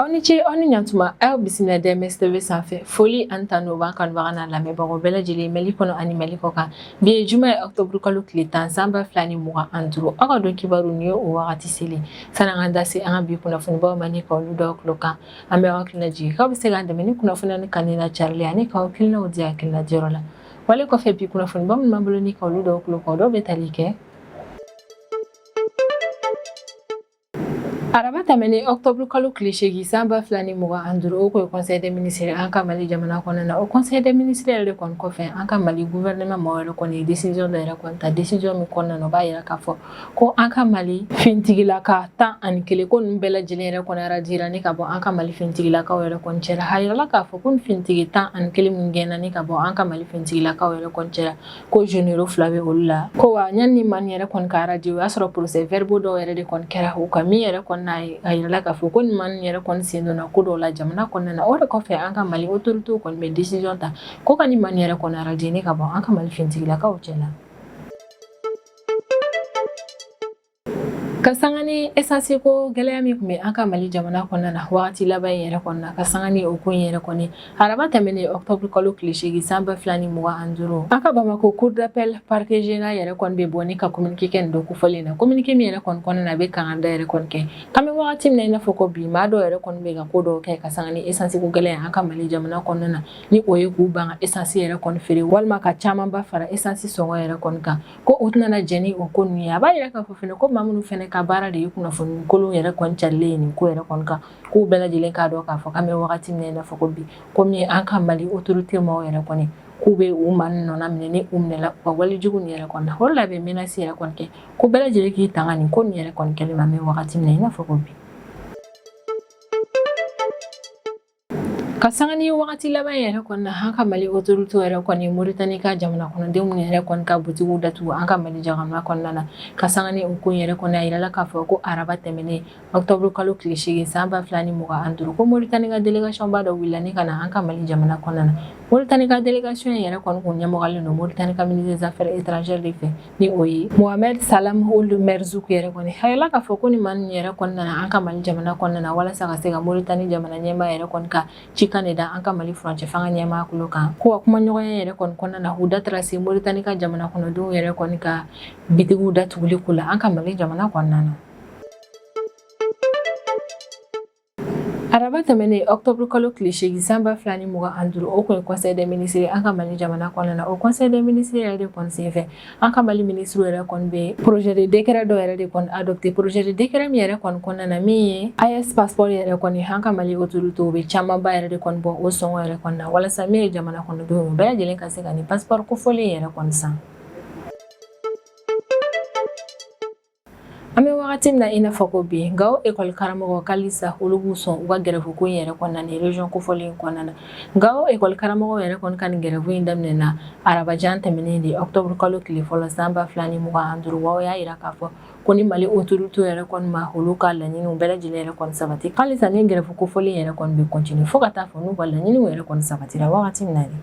Aw ni ce, aw ni ɲantuma. Aw bisimila DMS TV sanfɛ. Foli ani tanu b'an kanubaga n'a lamɛnbagaw bɛɛ lajɛlen, Mali kɔnɔ ani Mali kɔ kan. Bi ye juma ye, octobre kalo tile 10, san 2025. Aw ka don kibaru nin ye o wagati selen. Sani an ka da se an ka bi kunnafonibaw ma ni ka olu dɔw tulo kan, an bɛ aw hakilina jigin k'aw bɛ se k'an dɛmɛ ni kunnafoniya ni kanu na carili ani k'aw hakilinaw di hakilina diyɔrɔ la. Wale kɔfɛ, bi kunnafoniba minnu b'an bolo ni ka olu dɔw tulo kan, o dɔw bɛ tali kɛ: Araba tɛmɛnen, octobre kalo tile 8, san 2025, o kun ye conseil des ministres an ka Mali jamana kɔnɔna na. O conseil des ministres yɛrɛ de kɔni kɔfɛ, an ka Mali gouvernement mɔgɔw yɛrɛ kɔni ye décision dɔ yɛrɛ kɔni ta, décision min kɔnɔna na, o b'a yira k'a fɔ ko an ka Mali finitigilaka 11, ko ninnu bɛɛ lajɛlen yɛrɛ kɔni radiera ni ka bɔ an ka Mali finitigilakaw yɛrɛ kɔni cɛla. A yirala k'a fɔ ko nin finitigi 11 min gɛnna ni ka bɔ an ka Mali finitigilakaw yɛrɛ kɔni cɛla, ko généraux fila bɛ olu la. Ko wa yanni maa nin yɛrɛ kɔni ka radier, o y'a sɔrɔ procès verbaux dɔw yɛrɛ de kɔni kɛra u kan, min yɛrɛ kɔni n'a a yirala k'a fɔ ko nin maa nin yɛrɛ kɔni sen donna ko dɔw la jamana kɔnɔna na. O de kɔfɛ, an ka Mali autorités kɔni bɛ décision ta ko ka nin maa nin yɛrɛ kɔni radier ni ka bɔ an ka Mali finitigilakaw cɛ la. Ka sanga ni essence ko gɛlɛya min tun bɛ an ka Mali jamana kɔnɔna na wagati laban in yɛrɛ kɔnɔna, ka sanga ni o ko in yɛrɛ kɔni, araba tɛmɛnen, octobre kalo tile 8, san 2025, an ka Bamakɔ cour d'appel parquet général yɛrɛ kɔni bɛ bɔ ni ka communiqué kɛ nin don kofɔlen na. Communiqué min yɛrɛ kɔni kɔnɔna na, a bɛ kangari da yɛrɛ kɔni kɛ k'an bɛ wagati min na i n'a fɔ ko bi, maa dɔw yɛrɛ kɔni bɛ ka ko dɔw kɛ ka sanga ni essence ko gɛlɛya an ka Mali jamana kɔnɔna na, ni o ye k'u ban ka essence yɛrɛ kɔni feere walima ka camanba fara essence sɔngɔ yɛrɛ kɔni kan, ko u tɛna jɛn ni o ko ninnu ye. A b'a yira k'a fɔ fɛnɛ ko maa minnu fɛnɛ ka baara de ye kunnafoni kolon yɛrɛ kɔni carilen ye nin ko yɛrɛ kɔni kan, k'u bɛɛ lajɛlen k'a dɔn k'a fɔ k'an bɛ wagati min na i n'a fɔ ko bi, komi an ka Mali autorité maaw yɛrɛ kɔni k'u bɛ u maa ninnu nɔna minɛ ni u minɛla u ka walejugu nin yɛrɛ kɔni na. O de la a bɛ menace yɛrɛ kɔni kɛ ko bɛɛ lajɛlen k'i tanga nin ko nin yɛrɛ kɔni kɛlen ma, an bɛ wagati min na i n'a fɔ ko bi. Ka sanga ni wagati laban yɛrɛ kɔni na, an ka Mali autorité yɛrɛ kɔni, Moritani ka jamana kɔnɔdenw minnu yɛrɛ kɔni ka butigiw datugu an ka Mali jamana kɔnɔna na, ka sanga ni o ko yɛrɛ kɔni, a yirala k'a fɔ ko araba tɛmɛnen, octobre kalo tile 8, san 2025, ko Moritani ka délégation ba dɔ wulila ni ka na an ka Mali jamana kɔnɔna na. Moritani ka délégation yɛrɛ kɔni kun ɲɛmɔgɔlen don Moritani ka ministre des affaires étrangères de fɛ, ni o ye Mohamed Salam Ould Merzouk yɛrɛ kɔni. A yirala k'a fɔ ko nin maa ninnu yɛrɛ kɔni nana an ka Mali jamana kɔnɔna na walasa ka se ka Moritani jamana ɲɛmaa yɛrɛ kɔni ka cikan de da an ka Mali furancɛ fanga ɲɛmaa kulo kan. Ko wa kumaɲɔgɔnya yɛrɛ kɔni kɔnɔna na, u da taara se Moritani ka jamana kɔnɔdenw yɛrɛ kɔni ka bitigiw datuguli ko la an ka Mali jamana kɔnɔna na. Araba tɛmɛnen, octobre kalo tile 8, san 2025, o kun ye conseil des ministres an ka Mali jamana kɔnɔna na. O conseil des ministres yɛrɛ de kɔni senfɛ, an ka Mali ministre yɛrɛ kɔni bɛ projet de décret dɔ yɛrɛ de kɔni adopté, projet de décret min yɛrɛ kɔni kɔnɔna na, min ye AES passeport yɛrɛ kɔni, an ka Mali autorité bɛ camanba yɛrɛ de kɔni bɔ o sɔngɔ yɛrɛ kɔni na, walasa min ye jamana kɔnɔdenw ye, bɛɛ lajɛlen ka se ka nin passeport kofɔlen yɛrɛ kɔni san. An bɛ wagati min na i n'a fɔ ko bi, Gawo ekɔli karamɔgɔ kalisa olu b'u sɔn u ka grève ko in yɛrɛ kɔnɔna ni région kofɔlen in kɔnɔna na. Gawo ekɔli karamɔgɔ yɛrɛ kɔni ka nin grève in daminɛna arabajan tɛmɛnen de, octobre kalo tile fɔlɔ, san 2025. Wa o y'a yira k'a fɔ ko ni Mali autorité yɛrɛ kɔni ma olu ka laɲiniw bɛɛ lajɛlen yɛrɛ kɔni sabati, halisa ni grève kofɔlen yɛrɛ kɔni bɛ continuer fo ka taa fɔ n'u ka laɲiniw yɛrɛ kɔni sabatira wagati min na de.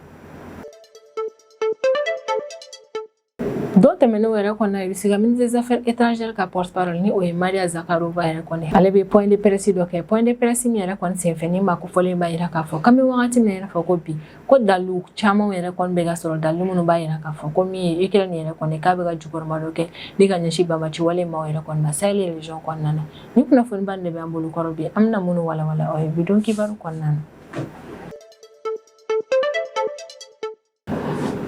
Don tɛmɛnenw yɛrɛ kɔnɔ, Russie ka ministre des affaires étrangères ka porte-parole, ni o ye Maria Zakharova yɛrɛ kɔni, ale bɛ point de presse dɔ kɛ, point de presse min yɛrɛ kɔni senfɛ, ni maa kofɔlen b'a yira k'a fɔ k'an bɛ wagati min na i n'a fɔ ko bi, ko dalilu caman yɛrɛ kɔni bɛ ka sɔrɔ, dalilu minnu b'a yira k'a fɔ ko min ye Ukraine yɛrɛ kɔni, k'a bɛ ka jukɔrɔmadon kɛ ni ka ɲɛsin banbaanci wale maaw yɛrɛ kɔni ma Sahel région kɔnɔna na. Nin kunnafoniba de bɛ an bolo kɔrɔ bi, an bɛna minnu walawala aw ye bi don kibaru kɔnɔna na.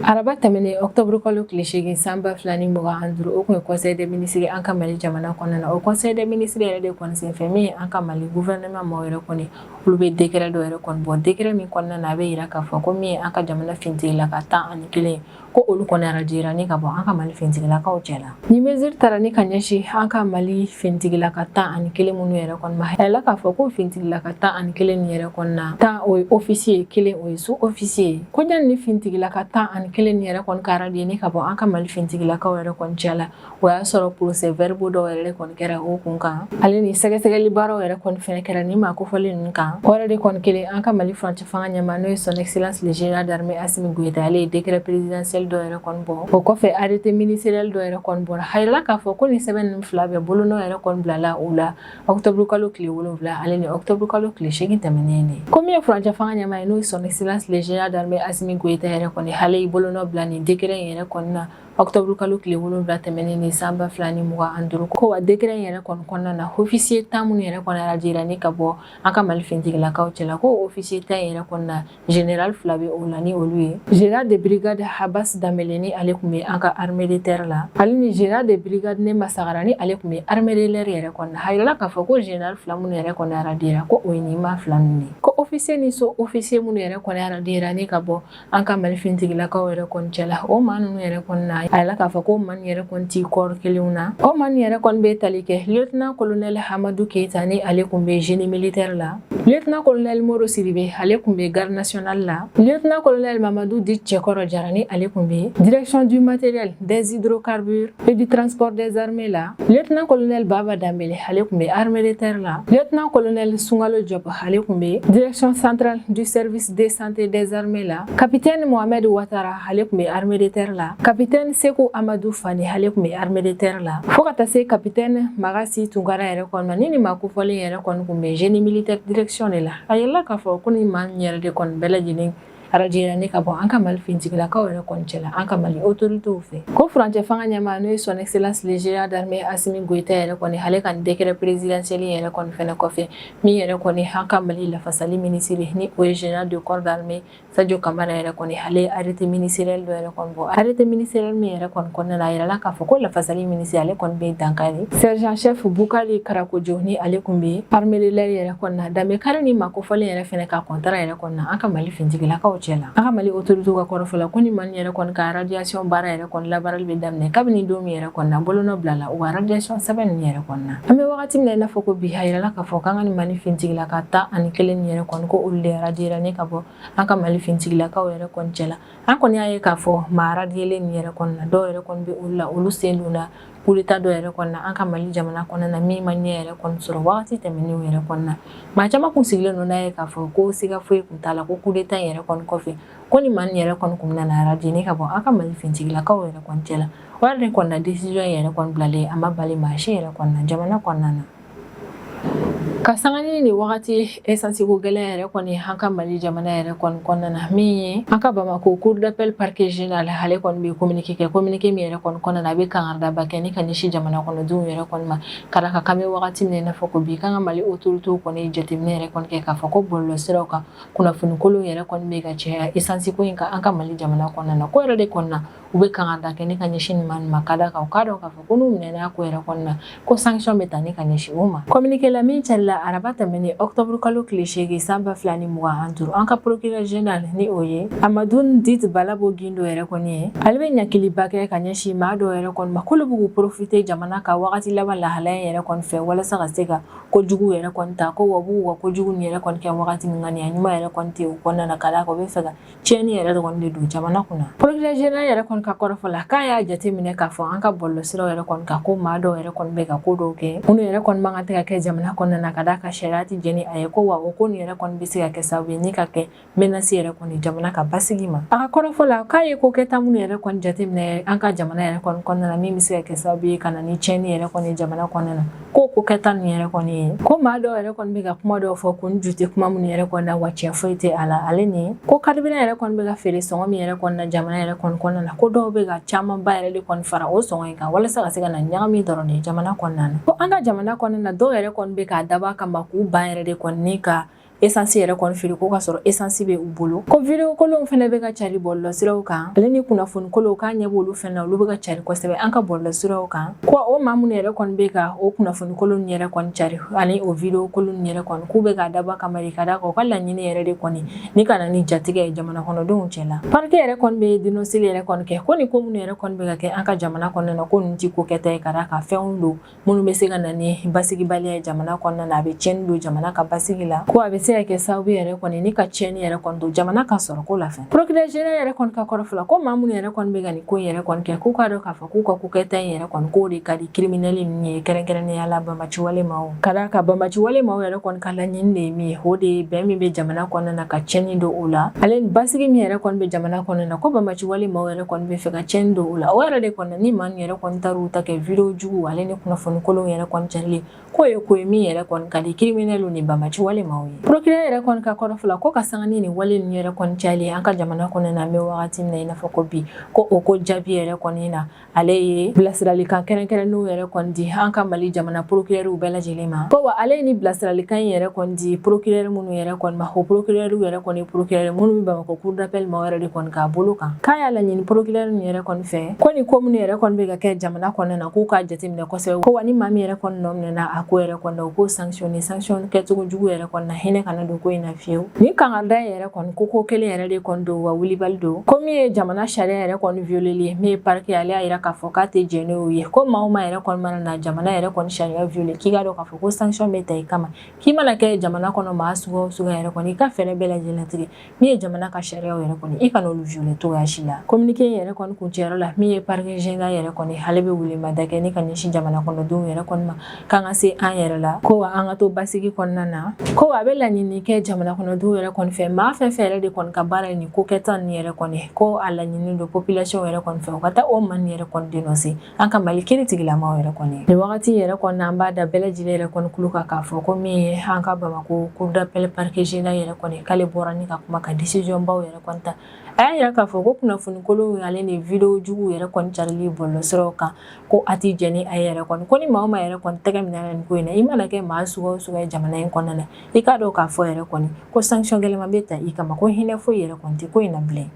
Araba tɛmɛnen, octobre kalo tile 8, san 2025, o kun ye conseil des ministres an ka Mali jamana kɔnɔna na. O conseil des ministres yɛrɛ de kɔni senfɛ, min ye an ka Mali gouvernement maaw yɛrɛ kɔni, olu bɛ décret dɔ yɛrɛ kɔni bɔ, décret min kɔnɔna na, a bɛ yira k'a fɔ ko min ye an ka jamana finitigilaka 11, ko olu kɔni radiera ni ka bɔ an ka Mali finitigilakaw cɛ la. Ni mesure tara ni ka ɲɛsin an ka Mali finitigilaka 11 minnu yɛrɛ kɔni ma, a yirala k'a fɔ ko finitigilaka 11 nin yɛrɛ kɔni na, 10 o ye officier ye, kelen o ye sous officier ye. Ko yanni ni finitigilaka 11 nin yɛrɛ kɔni ka radier ni ka bɔ an ka Mali finitigilakaw yɛrɛ kɔni cɛ la, o y'a sɔrɔ procès verbaux dɔw yɛrɛ de kɔni kɛra o kun kan, ale ni sɛgɛsɛgɛli baaraw yɛrɛ kɔni fɛnɛ kɛra ni maa kofɔlen ninnu kan. O yɛrɛ de kɔni kelen, an ka Mali furancɛ fanga ɲɛmaa, n'o ye son excellence le général d'armée Assimi Goïta, ale ye décret présidentiel dɔ yɛrɛ kɔni bɔ. O kɔfɛ, arrêté ministériel dɔ yɛrɛ kɔni bɔra. A yirala k'a fɔ ko nin sɛbɛn ninnu fila bɛɛ, bolonɔ yɛrɛ kɔni bilala u la octobre kalo tile 7 ale ni octobre kalo tile 8 tɛmɛnen de. Ko min ye furancɛ fanga ɲɛmaa ye, n'o ye Son Excellence le général d'armée Assimi Goïta yɛrɛ kɔni, ale y'i bolonɔ bila nin décret in yɛrɛ kɔni na octobre kalo tile 7 tɛmɛnen ni san 2025. Ko wa décret in yɛrɛ kɔni kɔnɔna na, officier 10 minnu yɛrɛ kɔni radiera ni ka bɔ an ka Mali finitigilakaw cɛla, ko officier 10 yɛrɛ kɔni na, général fila bɛ o la, ni olu ye général de brigade Habas Dambélé, ni ale tun bɛ an ka armée de terre la, ale ni général de brigade Nema Sagara, ni ale tun bɛ armée de l'air yɛrɛ kɔni na. A yirala k'a fɔ ko général fila minnu yɛrɛ kɔni radiera, ko o ye nin maa fila ninnu de. Ko officier ni sous officier minnu yɛrɛ kɔni radiera ni ka bɔ an ka Mali finitigilakaw yɛrɛ kɔni cɛla, o maa ninnu yɛrɛ kɔni na, a yirala k'a fɔ ko maa ninnu yɛrɛ kɔni ti corps kelenw na. O maa ninnu yɛrɛ kɔni bɛ tali kɛ lieutenant colonel Hamadu Keita, ni ale tun bɛ génie militaire la, lieutenant colonel Moro Sidibe, ale tun bɛ garde nationale la, lieutenant colonel Mamadou Di Cɛkɔrɔ Jara, ni ale tun bɛ direction du matériel, des hydrocarbures et du transport des armées la, lieutenant colonel Baba Dambélé, ale tun bɛ armée de terre la, lieutenant colonel Sungalo Diop, ale tun bɛ direction centrale du service de santé des armées la, capitaine Mohamed Ouattara, ale tun bɛ armée de terre la, capitaine Sekou Amadou Fani, ale tun bɛ armée de terre la, fo ka taa se capitaine Magasi Tunkara yɛrɛ kɔni ma. Ni nin maa kofɔlen yɛrɛ kɔni tun bɛ génie militaire direction de la. A yirala k'a fɔ ko nin maa ninnu yɛrɛ de kɔni bɛɛ lajɛlen radiera ni ka bɔ an ka Mali finitigilakaw yɛrɛ kɔni cɛla an ka Mali autorités fɛ. Ko furancɛ fanga ɲɛmaa, n'o ye Son Excellence le général d'armée Assimi Goïta yɛrɛ kɔni, ale ka nin décret présidentiel yɛrɛ kɔni fɛnɛ kɔfɛ, min yɛrɛ kɔni an ka Mali lafasali minisiri, ni o ye général de corps d'armée Sadio Kamara yɛrɛ kɔni, ale ye arrêté ministériel dɔ yɛrɛ kɔni bɔ. Arrêté ministériel min yɛrɛ kɔni kɔnɔna na, a yirala k'a fɔ ko lafasali minisiri, ale kɔni bɛ dankari sergent chef Bukari Karakojo, ni ale tun bɛ armée de l'air yɛrɛ kɔni na, danbekari ni maa kofɔlen yɛrɛ fɛnɛ ka contrat yɛrɛ kɔni na an ka Mali finitigilakaw cɛ la. An ka Mali autorités ka kɔrɔfɔ la, ko ni maa yɛrɛ kɔni ka radiation baara yɛrɛ kɔni labaarali bɛ daminɛ kabini don min yɛrɛ kɔni na bolonɔ bila la u ka radiation sɛbɛn ninnu yɛrɛ kɔni na. An bɛ wagati min na i n'a fɔ ko bi, a yirala k'a fɔ k'an ka nin Mali finitigilaka 11 yɛrɛ kɔni, ko olu de radiera ni ka bɔ an ka Mali finitigilakaw yɛrɛ kɔni cɛla. An kɔni y'a ye k'a fɔ maa radielen nin yɛrɛ kɔni na, dɔw yɛrɛ kɔni bɛ olu la, olu sen donna coup d'état dɔ yɛrɛ kɔni na an ka Mali jamana kɔnɔna na, min ma ɲɛ yɛrɛ kɔni sɔrɔ wagati tɛmɛnenw yɛrɛ kɔni na. Maa caman kun sigilen don n'a ye k'a fɔ ko siga foyi kun t'a la ko coup d'état in yɛrɛ kɔni kɔfɛ, ko ni maa nin yɛrɛ kɔni kun bɛna na radier ni ka bɔ an ka Mali finitigilakaw yɛrɛ kɔni cɛla. O yɛrɛ de kɔni na, décision yɛrɛ kɔni bilalen, a ma bali maa si yɛrɛ kɔni na jamana kɔnɔna na. Ka sanga ni nin wagati essence ko gɛlɛn yɛrɛ kɔni an ka Mali jamana yɛrɛ kɔni kɔnɔna na, min ye an ka Bamako cour d'appel parquet général, ale kɔni bɛ communiqué kɛ. Communiqué min yɛrɛ kɔni kɔnɔna na, a bɛ kangaridaba kɛ ni ka ɲɛsin jamana kɔnɔdenw yɛrɛ kɔni ma, ka d'a kan k'an bɛ wagati min na i n'a fɔ ko bi, k'an ka Mali autorités kɔni jateminɛ yɛrɛ kɔni kɛ k'a fɔ ko bɔlɔlɔsiraw kan, kunnafoni kolon yɛrɛ kɔni bɛ ka caya essence ko in kan an ka Mali jamana kɔnɔna na. Ko yɛrɛ de kɔni na, u bɛ kangarida kɛ ni ka ɲɛsin nin maa ma, ka d'a kan u k'a dɔn k'a fɔ ko n'u minɛna ko yɛrɛ kɔni na, ko sanction bɛ ta ni ka ɲɛsin u ma. Communiqué la min carila araba tɛmɛnen octobre kalo tile 8 san 2025, an ka procureur général, ni o ye Amadou Dit Balabo Gindo yɛrɛ kɔni ye, ale bɛ ɲakiliba kɛ ka ɲɛsin maa dɔw yɛrɛ kɔni ma, k'olu b'u k'u profiter jamana ka wagati laban lahalaya yɛrɛ kɔni fɛ walasa ka se ka kojugu yɛrɛ kɔni ta. Ko wa b'u ka kojugu nin yɛrɛ kɔni kɛ wagati min, ŋaniya ɲuman yɛrɛ kɔni tɛ u kɔnɔna na, ka d'a kan u bɛ fɛ ka tiɲɛni yɛrɛ kɔni de don jamana kunna. Procureur général yɛrɛ kɔni ka kɔrɔfɔ la, k'a y'a jateminɛ k'a fɔ an ka bɔlɔlɔsiraw yɛrɛ kɔni kan, ko maa dɔw yɛrɛ kɔni bɛ ka ko dɔw kɛ minnu yɛrɛ kɔni man kan tɛ ka kɛ jamana kɔnɔna na, ka d'a kan sariya tɛ jɛn ni a ye. Ko wa o ko nin yɛrɛ kɔni bɛ se ka kɛ sababu ye ni ka kɛ menace yɛrɛ kɔni jamana ka basigi ma. A ka kɔrɔfɔ la, k'a ye ko kɛta minnu yɛrɛ kɔni jateminɛ an ka jamana yɛrɛ kɔni kɔnɔna na, min bɛ se ka kɛ sababu ye ka na ni tiɲɛni yɛrɛ kɔni jamana kɔnɔna na, ko kɛta ninnu yɛrɛ kɔni ye ko maa dɔw yɛrɛ kɔni bɛ ka kuma dɔw fɔ ko ju tɛ kuma minnu yɛrɛ kɔni na, wa tiɲɛ foyi tɛ a la. Ale ni ko carburant yɛrɛ kɔni bɛ ka feere sɔngɔ min yɛrɛ kɔni na jamana yɛrɛ kɔni kɔnɔna na, ko dɔw bɛ ka camanba yɛrɛ de kɔni fara o sɔngɔ in kan walasa ka se ka na ɲagami dɔrɔn de jamana kɔnɔna na. Ko an ka jamana kɔnɔna na, dɔw yɛrɛ kɔni bɛ k'a dabɔ a kama k'u ban yɛrɛ de kɔni ni ka essence yɛrɛ kɔni feere, ko ka sɔrɔ essence bɛ u bolo. Ko vidéo kolonw fɛnɛ bɛ ka cari bɔlɔlɔsiraw kan, ale ni kunnafoni kolonw, k'a ɲɛ b'olu fɛnɛ na, olu bɛ ka cari kosɛbɛ an ka bɔlɔlɔsiraw kan. Ko o maa minnu yɛrɛ kɔni bɛ ka o kunnafoni kolon yɛrɛ kɔni cari ani o vidéo kolon yɛrɛ kɔni, k'u bɛ k'a dabɔ a kama de, ka d'a kan u ka laɲini yɛrɛ de kɔni ni ka na ni jatigɛ ye jamana kɔnɔdenw cɛ la. Parquet yɛrɛ kɔni bɛ dénonceli yɛrɛ kɔni kɛ ko nin ko minnu yɛrɛ kɔni bɛ ka kɛ an ka jamana kɔnɔna na, ko ninnu ti ko kɛta ye, ka d'a kan fɛnw don minnu bɛ se ka na ni basigibaliya ye jamana kɔnɔna na, a bɛ tiɲɛni don jamana ka basigi la, ko a bɛ se se ka kɛ sababu yɛrɛ kɔni ni ka tiɲɛni yɛrɛ kɔni don jamana ka sɔrɔ ko la fɛn. Procureur général yɛrɛ kɔni ka kɔrɔfɔ la, ko maa minnu yɛrɛ kɔni bɛ ka nin ko in yɛrɛ kɔni kɛ, k'u k'a dɔn k'a fɔ k'u ka ko kɛta in yɛrɛ kɔni, k'o de ka di criminel ninnu ye, kɛrɛnkɛrɛnnenya la banbaanciwale maaw. Ka d'a kan banbaanciwale maaw yɛrɛ kɔni ka laɲini de ye min ye, o de ye bɛn min bɛ jamana kɔnɔna na, ka tiɲɛni don o la, ale ni basigi min yɛrɛ kɔni bɛ jamana kɔnɔna na, ko banbaanciwale maaw yɛrɛ kɔni bɛ fɛ ka tiɲɛni don o la. O yɛrɛ de kɔni, ni maa ninnu yɛrɛ kɔni taar'u ta kɛ video jugu ale ni kunnafoni kolonw yɛrɛ kɔni carili, k'o ye ko ye min yɛrɛ kɔni ka di criminel ni banbaanciwale maaw ye. Procureur yɛrɛ kɔni ka kɔrɔfɔ la, ko ka sanga ni nin wale ninnu yɛrɛ kɔni cayali an ka jamana kɔnɔna na, an bɛ wagati min na i n'a fɔ ko bi, ko o ko jaabi yɛrɛ kɔni na, ale ye bilasiralikan kɛrɛnkɛrɛnnenw yɛrɛ kɔni di an ka Mali jamana procureur bɛɛ lajɛlen ma. Ko wa ale ye ni bilasiralikan in yɛrɛ kɔni di procureur minnu yɛrɛ kɔni ma, o procureur yɛrɛ kɔni, procureur minnu bɛ Bamakɔ cour d'appel maaw yɛrɛ de kɔni k'a bolo kan, k'a y'a laɲini procureur ninnu yɛrɛ kɔni fɛ, ko ni ko minnu yɛrɛ kɔni bɛ ka kɛ jamana kɔnɔna na, k'u k'a jateminɛ kosɛbɛ. Ko wa ni maa min yɛrɛ kɔni nɔ minɛna a ko yɛrɛ kɔni na, u k'o sanctionner, sanction kɛcogo jugu yɛrɛ kɔni na, hinɛ kana don ko in na fiyewu. Nin kangarida in yɛrɛ kɔni, ko kelen yɛrɛ de kɔni don, wa wulibali don, ko min ye jamana sariya yɛrɛ kɔni violeli ye. Min ye parquet, ale y'a yira k'a fɔ k'a tɛ jɛn n'o ye, ko maa o maa yɛrɛ kɔni mana na jamana yɛrɛ kɔni sariya violer, k'i k'a dɔn k'a fɔ ko sanction bɛ ta i kama, k'i mana kɛ jamana kɔnɔ maa sugu o sugu yɛrɛ kɔni, i ka fɛɛrɛ bɛɛ lajɛlen latigɛ min ye jamana ka sariyaw yɛrɛ kɔni, i kana olu violer cogoya si la. Communiqué in yɛrɛ kɔni kuncɛyɔrɔ la, min ye parquet général yɛrɛ kɔni, ale bɛ welemada kɛ ni ka ɲɛsin jamana kɔnɔdenw yɛrɛ kɔni ma, k'an ka se an yɛrɛ la, ko wa an ka to basigi kɔnɔna na. Ko wa a bɛ laɲini kɛ jamana kɔnɔdenw yɛrɛ kɔni fɛ, maa fɛn fɛn yɛrɛ de kɔni ka baara ye nin ko kɛta ninnu yɛrɛ kɔni, ko a laɲini don population yɛrɛ kɔni fɛ, u ka taa o maa ninnu yɛrɛ kɔni dénoncer an ka Mali kiiri tigilamaw yɛrɛ kɔni. Nin wagati yɛrɛ kɔni, an b'a da bɛɛ lajɛlen yɛrɛ kɔni tulo kan k'a fɔ ko min ye an ka Bamakɔ cour d'appel parquet général yɛrɛ kɔni, k'ale bɔra ni ka kuma ka décision baw yɛrɛ kɔni ta. A y'a yira k'a fɔ ko kunnafoni kolonw ale ni video juguw yɛrɛ kɔni carili bɔlɔlɔsiraw kan, ko a ti jɛn ni a yɛrɛ kɔni, ko ni maa o maa yɛrɛ kɔni tɛgɛ minɛna nin ko in na, i mana kɛ maa sugu o sugu ye jamana in kɔnɔna na, i k'a dɔn k'a fɔ yɛrɛ kɔni ko sanction gɛlɛnman bɛ ta i kama, ko hinɛ foyi yɛrɛ kɔni tɛ ko in na bilen.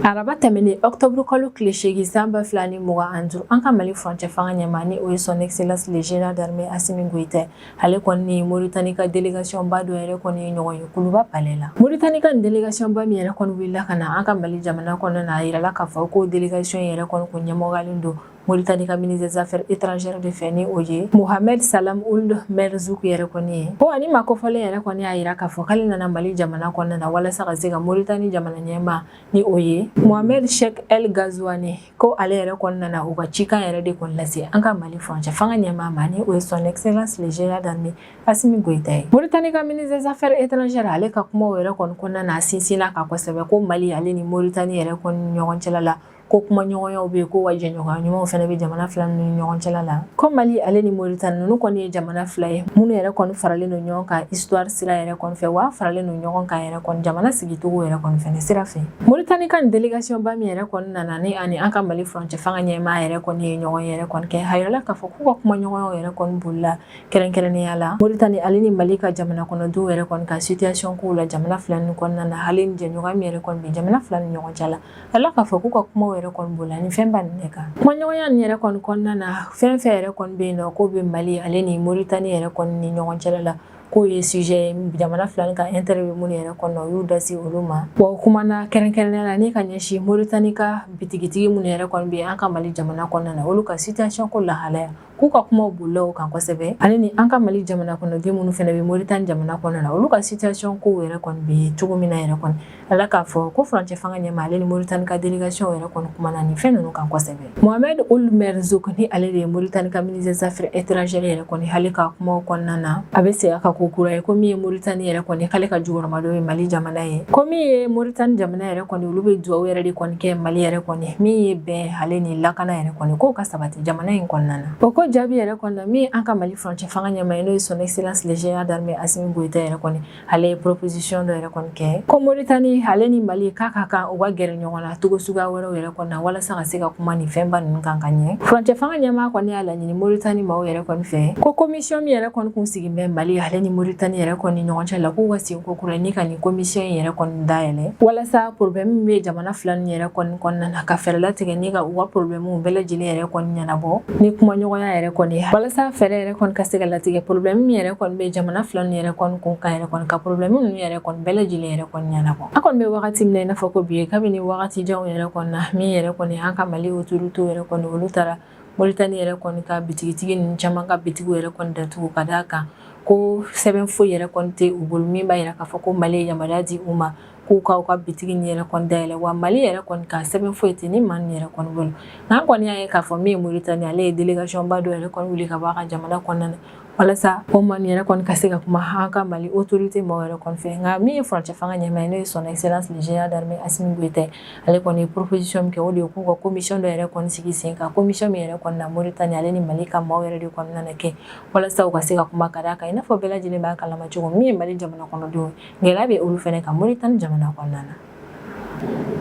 Araba tɛmɛnen, octobre kalo tile 8 san 2025, an ka Mali furancɛ fanga ɲɛmaa, ni o ye son excellence le général d'armée Assimi Goïta, ale kɔni ni Mauritanie ka délégation ba dɔ yɛrɛ kɔni ye ɲɔgɔn ye Kuluba palais la. Mauritanie ka nin délégation ba min yɛrɛ kɔni wulila ka na an ka Mali jamana kɔnɔna na, a yirala k'a fɔ ko délégation yɛrɛ kɔni kun ɲɛmɔgɔyalen don Mauritanie ka ministre des affaires étrangères de fɛ, ni o ye Mohamed Salam Ould Merzouk yɛrɛ kɔni ye. Ko ani maa kofɔlen yɛrɛ kɔni y'a yira k'a fɔ k'ale nana Mali jamana kɔnɔna na walasa ka se ka Mauritanie jamana ɲɛmaa, ni o ye Mohamed Cheikh El Ghazouani, ko ale yɛrɛ kɔni nana u ka cikan yɛrɛ de kɔni lase an ka Mali furancɛ fanga ɲɛmaa ma, ni o ye son excellence le général d'armée Assimi Goïta ye. Mauritanie ka ministre des affaires étrangères, ale ka kumaw yɛrɛ kɔni kɔnɔna na, a sinsinna ka kosɛbɛ ko Mali ale ni Mauritanie yɛrɛ kɔni ɲɔgɔn cɛla la, ko kumaɲɔgɔnyaw bɛ yen, ko wa jɛɲɔgɔnya ɲumanw fana bɛ jamana fila ninnu ni ɲɔgɔn cɛla la, ko Mali ale ni Mauritanie ninnu kɔni ye jamana fila ye minnu yɛrɛ kɔni faralen don ɲɔgɔn kan histoire sira yɛrɛ kɔni fɛ, wa faralen don ɲɔgɔn kan yɛrɛ kɔni jamana sigicogo yɛrɛ kɔni fɛnɛ sira fɛ. Mauritanie ka nin délégation ba min yɛrɛ kɔni nana ni ani an ka Mali furancɛ fanga ɲɛmaa yɛrɛ kɔni ye ɲɔgɔn yɛrɛ kɔni kɛ, a yirala k'a fɔ k'u ka kumaɲɔgɔnyaw yɛrɛ kɔni bolila kɛrɛnkɛrɛnnenya la Mauritanie ale ni Mali ka jamana kɔnɔdenw yɛrɛ kɔni ka situation kow la jamana fila ninnu kɔnɔna na, ale ni jɛɲɔgɔnya min yɛrɛ kɔni bɛ jamana fila ni ɲɔgɔn cɛ la. Ala k'a fɔ k'u ka kumaw yɛrɛ kɔni bolila ni fɛnba nin de kan. Kumaɲɔgɔnya nin yɛrɛ kɔni kɔnɔna na, fɛn fɛn yɛrɛ kɔni bɛ yen nɔ k'o bɛ Mali ale ni Mauritanie yɛrɛ kɔni ni ɲɔgɔn cɛla la, k'o ye sujet ye jamana fila ni ka intérêt bɛ minnu yɛrɛ kɔnɔ, u y'u da se olu ma. Wa o kumana kɛrɛnkɛrɛnnenya la ni ka ɲɛsin Mauritanie ka bitigitigi minnu yɛrɛ kɔni bɛ an ka Mali jamana kɔnɔna na, olu ka situation ko lahalaya, k'u ka kumaw bolila o kan kosɛbɛ, ale ni an ka Mali jamana kɔnɔden minnu fana bɛ Mauritanie jamana kɔnɔna na, olu ka situation kow yɛrɛ kɔni bɛ cogo min na yɛrɛ kɔni. Ala k'a fɔ ko furancɛ fanga ɲɛmaa ale ni Mauritanie ka délégation yɛrɛ kɔni kumana nin fɛn ninnu kan kosɛbɛ. Mohamed Ould Merzouk, ni ale de ye Mauritanie ka ministre des affaires étrangères yɛrɛ kɔni, hali ka kumaw kɔnɔna na, a bɛ segin a ka ko kura ye, ko min ye Mauritanie yɛrɛ kɔni, k'ale ka jukɔrɔmadon ye Mali jamana ye, ko min ye Mauritanie jamana yɛrɛ kɔni, olu bɛ dugawu yɛrɛ de kɔni kɛ Mali yɛrɛ kɔni, min ye bɛn ale ni lakana yɛrɛ kɔni, k'o ka sabati jamana in kɔnɔna na. O ko jaabi yɛrɛ kɔni na, min an ka Mali furancɛ fanga ɲɛmaa ye, n'o ye son excellence le général d'armée Assimi Goïta yɛrɛ kɔni, ale ye proposition dɔ yɛrɛ kɔni kɛ, ko Mauritanie ale ni Mali k'a ka kan u ka gɛrɛ ɲɔgɔn na togo suguya wɛrɛw yɛrɛ kɔni na, walasa ka se ka kuma nin fɛnba ninnu kan ka ɲɛ. Furancɛ fanga ɲɛmaa kɔni y'a laɲini Mauritanie maaw yɛrɛ kɔni fɛ, ko commission min yɛrɛ kɔni kun sigi bɛ Mali ale ni Mauritanie yɛrɛ kɔni ɲɔgɔn cɛ la, k'u ka segin ko kura ni ka nin commission in yɛrɛ kɔni dayɛlɛ, walasa problème min bɛ jamana fila ninnu yɛrɛ kɔni kɔnɔna na, ka fɛɛrɛ latigɛ ni ka u ka problème bɛɛ lajɛlen yɛrɛ kɔni ɲɛnabɔ ni kumaɲɔgɔnya yɛrɛ kɔni, walasa fɛɛrɛ yɛrɛ kɔni ka se ka latigɛ problème min yɛrɛ kɔni bɛ jamana fila ninnu yɛrɛ kɔni kun kan yɛrɛ kɔni, ka problème ninnu yɛrɛ kɔni bɛɛ lajɛlen yɛrɛ kɔni ɲɛnabɔ. An kɔni bɛ wagati min na i n'a fɔ ko bi ye, kabini wagati janw yɛrɛ kɔni na, min yɛrɛ kɔni an ka Mali autorité yɛrɛ kɔni, olu taara Mauritanie yɛrɛ kɔni ka bitigitigi ninnu caman ka bitigiw yɛrɛ kɔni datugu, ka d'a kan Ko sɛbɛn foyi yɛrɛ kɔni tɛ u bolo min b'a jira k'a fɔ ko Mali ye yamaruya di u ma k'u ka u ka bitigi nin yɛrɛ kɔni dayɛlɛ. Wa Mali yɛrɛ kɔni ka sɛbɛn foyi tɛ ni maa nin yɛrɛ kɔni bolo. Nka an kɔni y'a ye k'a fɔ min ye Mauritanie, ale ye délégation ba dɔ yɛrɛ kɔni wuli ka bɔ a ka jamana kɔnɔna na walasa o maa nin yɛrɛ kɔni ka se ka kuma an ka Mali autorité maaw yɛrɛ kɔni fɛ. Nka min ye furancɛ fanga ɲɛmaa ye, n'o ye Son Excellence le Général d'armée Assimi Goïta, ale kɔni ye proposition min kɛ, o de ye k'u ka commission dɔ yɛrɛ kɔni sigi sen kan, commission min yɛrɛ kɔni na Mauritanie ale ni Mali ka maaw yɛrɛ de kɔni nana kɛ walasa u ka se ka kuma, ka d'a kan i n'a fɔ bɛɛ lajɛlen b'a kalama cogo min ye Mali jamana kɔnɔdenw ye, gɛlɛya bɛ olu fɛnɛ kan Mauritanie jamana kɔnɔna na.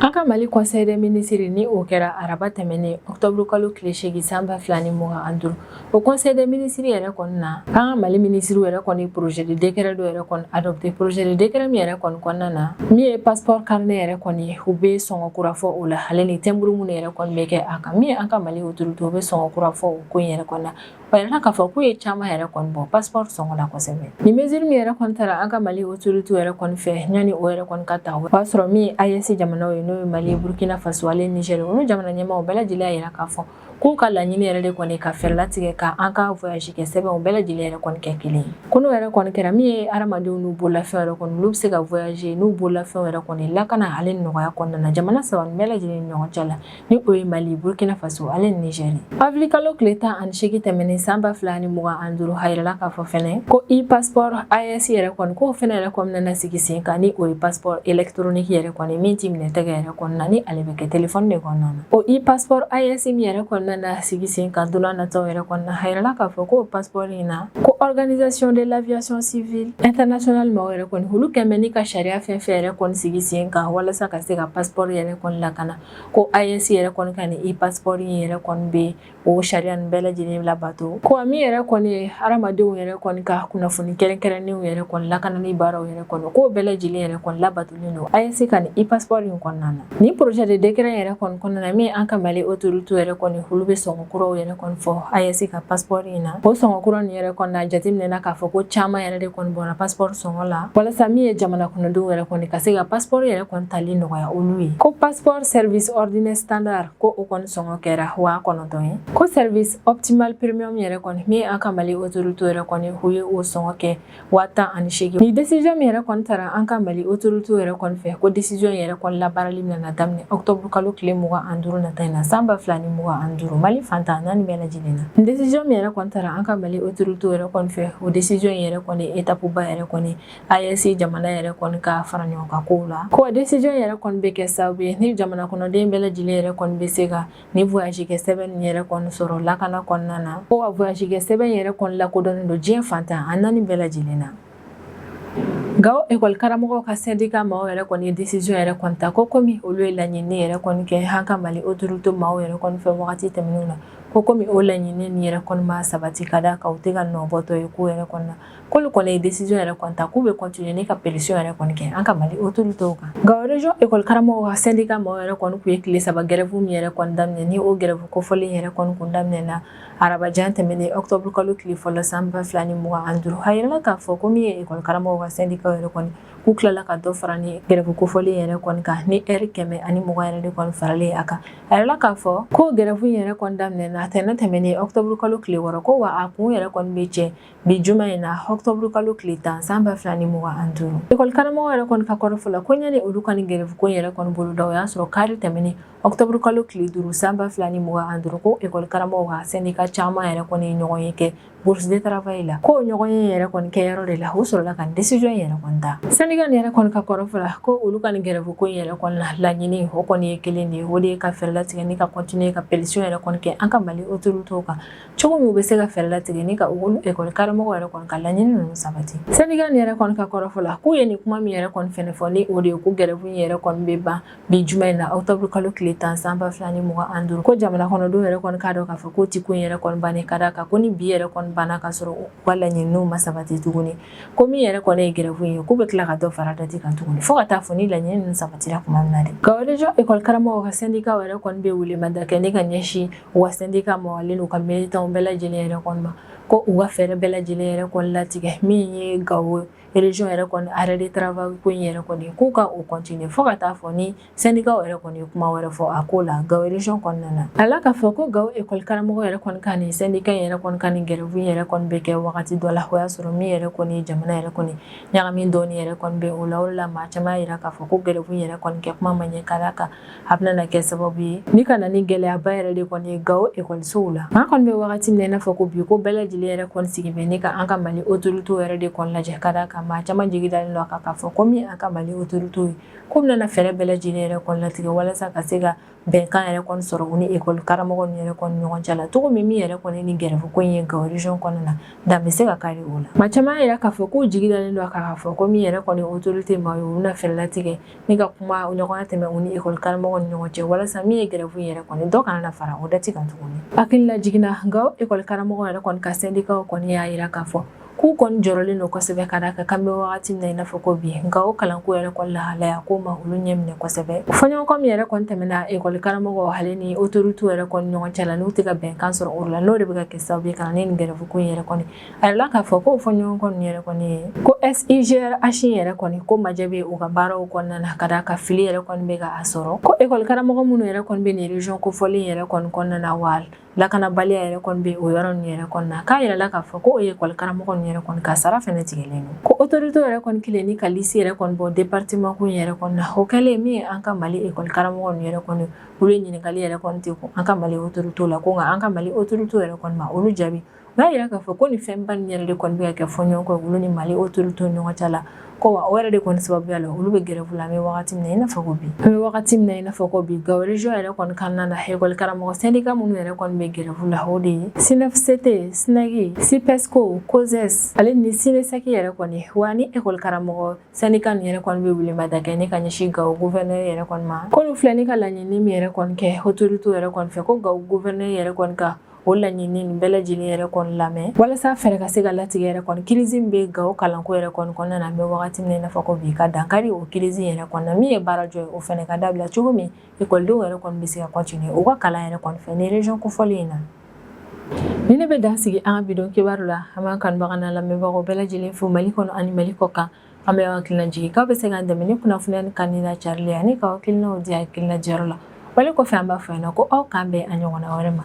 An ka Mali Conseil des ministres, ni o kɛra araba tɛmɛnen octobre kalo tile 8 san 2025, o Conseil des ministres yɛrɛ kɔni na, an ka Mali ministres yɛrɛ kɔni projet de décret dɔ yɛrɛ kɔni adopté, projet de décret min yɛrɛ kɔni kɔnɔna na, min ye passeport carnet yɛrɛ kɔni, u bɛ sɔngɔ kura fɔ o la, ale ni timbre minnu yɛrɛ kɔni bɛ kɛ a kan. Min ye an ka Mali autorité, u bɛ sɔngɔ kura fɔ o ko in yɛrɛ kɔni na. O yɛrɛ k'a fɔ k'u ye caman yɛrɛ kɔni bɔ passeport sɔngɔ la kosɛbɛ. Nin mesure min yɛrɛ kɔni taara an ka Mali autorité yɛrɛ kɔni fɛ, yanni o yɛrɛ kɔni ka ta, o b'a sɔrɔ min ye AES jamanaw ye, n'o ye Mali, Burkina Faso ale Niger, olu jamana ɲɛmaaw bɛɛ lajɛlen y'a jira k'a fɔ k'u ka laɲini yɛrɛ de kɔni ka fɛɛrɛ latigɛ ka an ka voyage kɛ sɛbɛnw bɛɛ lajɛlen yɛrɛ kɔni kɛ kelen ye. Ko n'o yɛrɛ kɔni kɛra, min ye hadamadenw n'u bololafɛnw yɛrɛ kɔni, olu bɛ se ka voyager n'u bololafɛnw yɛrɛ kɔni lakana ale nɔgɔya kɔnɔna na jamana saba bɛɛ lajɛlen ni ɲɔgɔn cɛ la, ni o ye Mali, Burkina Faso ale ni Niger. Avril kalo tile 18 tɛmɛnen san 2025, a yirala k'a fɔ fɛnɛ ko e-passeport AES yɛrɛ kɔni, k'o fɛnɛ yɛrɛ kɔni nana sigi sen kan, ni o ye passeport électronique yɛrɛ kɔni min ti minɛ tɛgɛ yɛrɛ kɔnɔna, ni ale bɛ kɛ téléphone de kɔnɔna na. O e-passeport AES min yɛrɛ kɔni nana sigi sen kan don nataw yɛrɛ kɔnɔna, a yirala k'a fɔ k'o passeport in na, ko Organisation de l'aviation civile internationale maaw yɛrɛ kɔni, olu kɛn bɛ ni ka sariya fɛn fɛn yɛrɛ kɔni sigi sen kan walasa ka se ka passeport yɛrɛ kɔni lakana, ko AES yɛrɛ kɔni ka nin e-passeport in yɛrɛ kɔni bɛ o sariya nin bɛɛ lajɛlen labato. Ko min yɛrɛ kɔni ye hadamadenw yɛrɛ kɔni ka kunnafoni kɛrɛnkɛrɛnnenw yɛrɛ kɔni lakanani baaraw yɛrɛ kɔni, k'o bɛɛ lajɛlen yɛrɛ kɔni labatolen don AES ka nin e-passeport in kɔnɔna na. Nin projet de décret yɛrɛ kɔni kɔnɔna na, min an ka Mali autorité yɛrɛ kɔni, olu bɛ sɔngɔ kuraw yɛrɛ kɔni fɔ AES ka passeport in na. O sɔngɔ kura nin yɛrɛ kɔni na, jateminɛna k'a fɔ ko caman yɛrɛ de kɔni bɔra passeport sɔngɔ la, walasa min ye jamana kɔnɔdenw yɛrɛ kɔni ka se ka passeport yɛrɛ kɔni tali nɔgɔya olu ye. Ko passeport service ordinaire standard, ko o kɔni sɔngɔ kɛra 9000 ye. Ko service optimal premium yɛrɛ kɔni, min an ka Mali autorité yɛrɛ kɔni, u ye o sɔngɔ kɛ 18,000. Ni décision min yɛrɛ kɔni tara an ka Mali autorité yɛrɛ kɔni fɛ, ko décision yɛrɛ kɔni labaarali bɛna daminɛ octobre kalo tile 25 nata in na san 2025, Mali fan 14 bɛɛ lajɛlen na. Ni décision min yɛrɛ kɔni tara an ka Mali autorité yɛrɛ kɔni fɛ, o décision yɛrɛ kɔni étape ba yɛrɛ kɔni AES jamana yɛrɛ kɔni ka fara ɲɔgɔn kan kow la. Ko décision yɛrɛ kɔni bɛ kɛ sababu ye ni jamana kɔnɔden bɛɛ lajɛlen yɛrɛ kɔni bɛ se ka ni voyage kɛ sɛbɛn nin yɛrɛ kɔni sɔrɔ lakana kɔnɔna na. Ko ka voyage kɛ sɛbɛn yɛrɛ kɔni lakodɔnnen don diɲɛ fan 14 bɛɛ lajɛlen na. Gawo ekɔli karamɔgɔw ka syndicat maaw yɛrɛ kɔni ye décision yɛrɛ kɔni ta, ko komi olu ye laɲini yɛrɛ kɔni kɛ an ka Mali autorité maaw yɛrɛ kɔni fɛ wagati tɛmɛnenw na, ko komi o laɲini nin yɛrɛ kɔni ma sabati, ka d'a kan u tɛ ka nɔ bɔtɔ ye ko yɛrɛ kɔni na, k'olu kɔni ye décision yɛrɛ kɔni ta k'u bɛ continuer ni ka pression yɛrɛ kɔni kɛ an ka Mali autorité kan. Gawo région ekɔli karamɔgɔw ka syndicat maaw yɛrɛ kɔni tun ye tile 3 grève min yɛrɛ kɔni daminɛ, ni o grève kofɔlen yɛrɛ kɔni kun daminɛna arabajan tɛmɛnen octobre kalo tile fɔlɔ san 2025, a yirala k'a fɔ ko min ye ekɔli karamɔgɔw ka syndicat yɛrɛ kɔni, k'u tilala ka dɔ fara ni grève kofɔlen yɛrɛ kɔni kan, ni heure 120 yɛrɛ de kɔni faralen a kan. A yirala k'a fɔ ko grève in yɛrɛ kɔni daminɛna tɛnɛn tɛmɛnen octobre kalo tile 6, ko wa a kun yɛrɛ kɔni bɛ cɛ bi juma in na octobre kalo tile 10 san 2025. Ekɔli karamɔgɔ yɛrɛ kɔni ka kɔrɔfɔ la, ko ɲani olu ka nin grève ko yɛrɛ kɔni boloda, o y'a sɔrɔ kari tɛmɛnen octobre kalo tile 5 san 2025, ko ekɔli karamɔgɔw ka syndicat caman yɛrɛ kɔni ye ɲɔgɔn ye kɛ bourse de travail la, ko ɲɔgɔn ye yɛrɛ kɔni kɛ yɔrɔ de la, o sɔrɔla ka décision yɛrɛ kɔni ta. Syndicat nin yɛrɛ kɔni ka kɔrɔfɔ la, ko olu ka nin grève ko in yɛrɛ kɔni la laɲini, o kɔni ye kelen de ye, o de ye ka fɛɛrɛ latigɛ ni ka continuer ka pression yɛrɛ kɔni kɛ an ka Mali autorités kan, cogo min u bɛ se ka fɛɛrɛ latigɛ ni ka olu ekɔli karamɔgɔ yɛrɛ kɔni ka laɲini ninnu sabati. Syndicat nin yɛrɛ kɔni ka kɔrɔfɔ la, k'u ye nin kuma min yɛrɛ kɔni fɛnɛ fɔ, ni o de ye ko grève in yɛrɛ kɔni bɛ ban bi juma in na octobre kalo tile 10 san 2025, ko jamana kɔnɔdenw yɛrɛ kɔni k'a dɔn k'a fɔ k'o ti ko in yɛrɛ kɔni bannen, ka d'a kan ko ni bi yɛrɛ kɔni banna ka sɔrɔ u ka laɲiniw ma sabati tuguni, ko min yɛrɛ kɔni ye grève in ye, k'u bɛ tila ka dɔ fara date kan tuguni fo ka taa fɔ ni laɲini ninnu sabatira tuma min na de. Gawo région école karamɔgɔw ka syndicat yɛrɛ kɔni bɛ welemada kɛ ni ka ɲɛsin u ka syndicat mɔgɔlen n'u ka militants bɛɛ lajɛlen yɛrɛ kɔni ma, ko Ko u ka fɛɛrɛ bɛɛ lajɛlen yɛrɛ kɔni latigɛ min ye Gawo région yɛrɛ kɔni arrêt de travail ko in yɛrɛ kɔni, k'u ka o continuer fo ka taa fɔ ni syndicat yɛrɛ kɔni ye kuma wɛrɛ fɔ a ko la Gawo région kɔnɔna na. A la k'a fɔ ko Gawo école karamɔgɔ yɛrɛ kɔni ka nin syndicat in yɛrɛ kɔni ka nin grève in yɛrɛ kɔni bɛ kɛ wagati dɔ la, o y'a sɔrɔ min yɛrɛ kɔni ye jamana yɛrɛ kɔni ɲagami dɔɔni yɛrɛ kɔni bɛ o la. O la, maa caman y'a jira k'a fɔ ko grève in yɛrɛ kɔni kɛ kuma ma ɲɛ, ka d'a kan a bɛna na kɛ sababu ye ni ka na ni gɛlɛyaba yɛrɛ de kɔni ye Gawo ekɔlisow la. An kɔni bɛ wagati min na i n'a fɔ ko bi, ko bɛɛ lajɛlen yɛrɛ kɔni sigi bɛ ni ka an ka Mali autorité yɛrɛ de kɔni lajɛ, ka d'a kan maa caman jigi dalen don a kan k'a fɔ ko min an ka Mali autorité ye, ko bɛna na fɛɛrɛ bɛɛ lajɛlen yɛrɛ kɔni latigɛ walasa ka se ka bɛnkan yɛrɛ kɔni sɔrɔ u ni ekɔli karamɔgɔ ninnu yɛrɛ kɔni ɲɔgɔn cɛ la cogo min, min yɛrɛ kɔni ni grève ko in ye Gawo région kɔnɔna na, dan bɛ se ka kari o la. Maa caman y'a jira k'a fɔ k'u jigi dalen don a kan k'a fɔ ko min yɛrɛ kɔni autorité maa ye, u bɛna fɛɛrɛ latigɛ ni ka kuma ɲɔgɔnya tɛmɛ u ni ekɔli karamɔgɔ ni ɲɔgɔn cɛ, walasa min ye grève in yɛrɛ kɔni, dɔ kana na fara o date kan tuguni. Hakili lajigin na, Gawo ekɔli karamɔgɔ yɛrɛ kɔni ka syndicat kɔni y'a jira k'a fɔ k'u kɔni jɔrɔlen don kosɛbɛ, ka d'a kan k'an bɛ wagati min na i n'a fɔ ko bi, Gawo kalanko yɛrɛ kɔni lahalaya ko ma olu ɲɛ minɛ kosɛbɛ. Fɔɲɔgɔnkɔ min yɛrɛ kɔni tɛmɛna ekɔli karamɔgɔ ale ni autorité yɛrɛ kɔni ɲɔgɔn cɛ la, n'u tɛ ka bɛnkan sɔrɔ o la, n'o de bɛ ka kɛ sababu ye ka na ni nin grève ko in yɛrɛ kɔni. A yirala k'a fɔ k'o fɔɲɔgɔnkɔ ninnu yɛrɛ kɔni ye ko SUGRH yɛrɛ kɔni ko majɛ bɛ u ka baaraw kɔnɔna na, ka d'a kan fili yɛrɛ kɔni bɛ ka a sɔrɔ, ko ekɔli karamɔgɔ minnu yɛrɛ kɔni bɛ nin région kofɔlen yɛrɛ kɔni kɔnɔna na, wa lakanabaliya yɛrɛ kɔni bɛ o yɔrɔ ninnu yɛrɛ kɔni na. K'a yirala k'a fɔ ko o ye ekɔli karamɔgɔ ninnu yɛrɛ kɔni ka sara fɛnɛ tigɛlen don, ko autorité yɛrɛ kɔni kelen ni ka liste yɛrɛ kɔni bɔ département ko in yɛrɛ kɔni na. O kɛlen, min ye an ka Mali ekɔli karamɔgɔ ninnu yɛrɛ kɔni, olu ye ɲininkali yɛrɛ kɔni tɛ ko an ka Mali autorité la, ko nka an ka Mali autorité yɛrɛ kɔni ma olu jaabi. U y'a jira k'a fɔ ko nin fɛnba nin yɛrɛ de kɔni bɛ ka kɛ fɔɲɔgɔnkɔ olu ni Mali autorité ɲɔgɔn cɛ la, ko wa o yɛrɛ de kɔni sababuya la olu bɛ grève la. An bɛ wagati min na i n'a fɔ ko bi, an bɛ wagati min na i n'a fɔ ko bi, Gawo région yɛrɛ kɔni kɔnɔna na, ekɔli karamɔgɔ syndicat minnu yɛrɛ kɔni bɛ grève la, o de ye SYNEFCT, SNEC, SYPESCO, COSES ale ni SYNESEC yɛrɛ kɔni. Wa ni ekɔli karamɔgɔ syndicat nin yɛrɛ kɔni bɛ welemada kɛ ni ka ɲɛsin Gawo gouverneur yɛrɛ kɔni ma, k'olu filɛ ni ka laɲini min yɛrɛ kɔni kɛ autorité yɛrɛ kɔni fɛ, ko Gawo gouverneur yɛrɛ kɔni ka o laɲini nin bɛɛ lajɛlen yɛrɛ kɔni lamɛn, walasa fɛɛrɛ ka se ka latigɛ yɛrɛ kɔni crise min bɛ Gawo kalanko yɛrɛ kɔni kɔnɔna na. An bɛ wagati min na i n'a fɔ ko bi, ka dankari o crise yɛrɛ kɔni na, min ye baarajɔ ye, o fɛnɛ ka dabila cogo min ekɔlidenw yɛrɛ kɔni bɛ se ka continuer u ka kalan yɛrɛ kɔni fɛ ni région kofɔlen in na. Ni ne bɛ dan sigi an ka bi don kibaru la. An b'an kanubaga n'an lamɛnbagaw bɛɛ lajɛlen fo Mali kɔnɔ ani Mali kɔ kan. An bɛ hakilina jigin k'aw bɛ se k'an dɛmɛ ni kunnafoniya ni kanuni n'a carili ani k'aw hakilinaw di hakilina diyɔrɔ la. Wale kɔfɛ, an b'a fɔ ɲɛna ko aw k'an bɛn a ɲɔgɔnna wɛrɛ ma.